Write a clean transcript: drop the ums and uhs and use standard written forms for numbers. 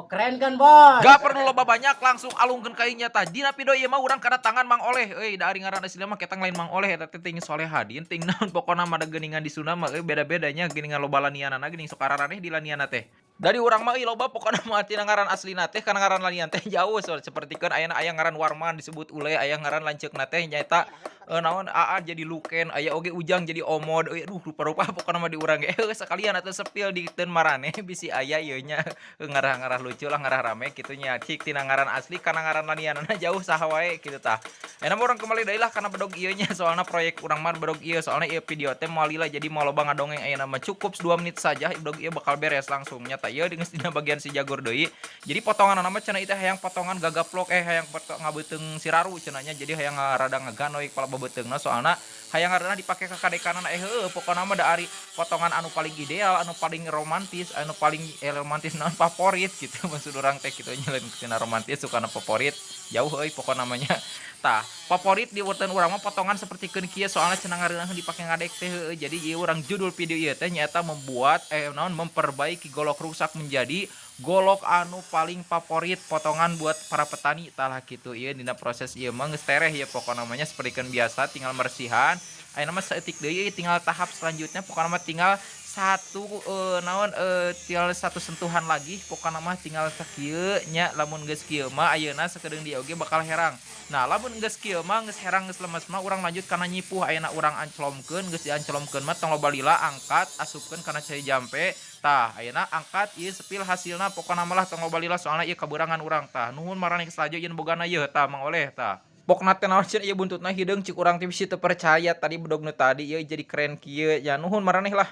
Oh, keren kan, Bos? Gak perlu loba banyak, langsung alungkeun ka nya. Tah, dina video ieu mah urang kedatangan Mang Oleh euy. Da ari ngaran asli mah ketang lain Mang Oleh, eta teh ting Soleh Hadin ting naon. Pokona mah da geuningan di Sunda mah euy beda-bedanya geuningan, loba lanianana geuning, sok araraneh di laniana teh. Dari urang mah euy loba pokona mah, tina ngaran aslina teh kana ngaran lanian teh jauh. So, sapertikeun ayeuna aya ngaran Warman disebut Ule, aya ngaran lanceukna teh nyaeta naon, Aa jadi Luken, aya oge Ujang jadi Omod euy. Aduh, rupa-rupa pokona mah di urang ge. Sakalian atuh spill diteun maraneh bisi aya ieu nya, ngarah-ngarah lucu lah, ngarah rame kitu nya. Cik tina ngaran asli kana ngaran lanianana jauh saha wae kitu. Tah, ayeuna mah urang kembali deui lah kana bedog ieu nya, soalna proyek urang mah bedog ieu, soalna ieu video teh moal lila, jadi moal loba ngadongeng. Ayeuna mah cukup 2 menit saja, bedog ieu bakal beres langsung nya. Tah, ieu geus dina bagian si jagur deui. Jadi potonganna mah cenah ieu teh hayang potongan gagaplok, hayang ngabeuteung siraru cenah nya, jadi hayang rada ngaganoy kepala beuteungna, soalna hayang ngaranna dipake ka kadekanana. Heueuh, pokona mah da ari potongan anu paling ideal, anu paling romantis, anu paling romantis naon, favorit gitu maksud urang teh kitu nya, lain tina romantis sukana favorit jauh euy pokona mah nya. Tah, favorit di urutan urang mah potongan sapertikeun kieu, soalna cenah ngareunahkeun dipake ngadek teh heueuh. Jadi ieu urang judul video ieu teh nyaeta membuat, naon, memperbaiki golok rusak menjadi golok anu paling favorit potongan buat para petani. Tah lah kitu, ieu dina proses ieu mah geus tereh ieu pokona mah nya, sapertikeun biasa tinggal meresihan. Ayeuna mah saeutik deui tinggal tahap selanjutnya, pokona mah tinggal satu, naon, tinggal satu sentuhan lagi, pokona mah tinggal sakieu nya. Lamun geus kieu mah ayeuna sakedeung deui oge bakal herang. Nah, lamun geus kieu mah, geus herang, geus lemes mah, urang lanjut kana nyipuh. Ayeuna urang anclomkeun, geus dianclomkeun mah tong loba lila, angkat, asupkeun kana cai jampe. Tah, ayeuna angkat ieu, spill hasilna. Pokona mah lah tong loba lila, soalna ieu kabeurangan urang. Tah, nuhun maraneh salaju ieu bogana ieu. Tah, Mang Oleh, tah. Pokna teh naon cenah ieu buntutna hideung, cik urang teh bisi teu percaya tadi bedog nu tadi ieu jadi keren kieu ya. Nuhun maraneh lah.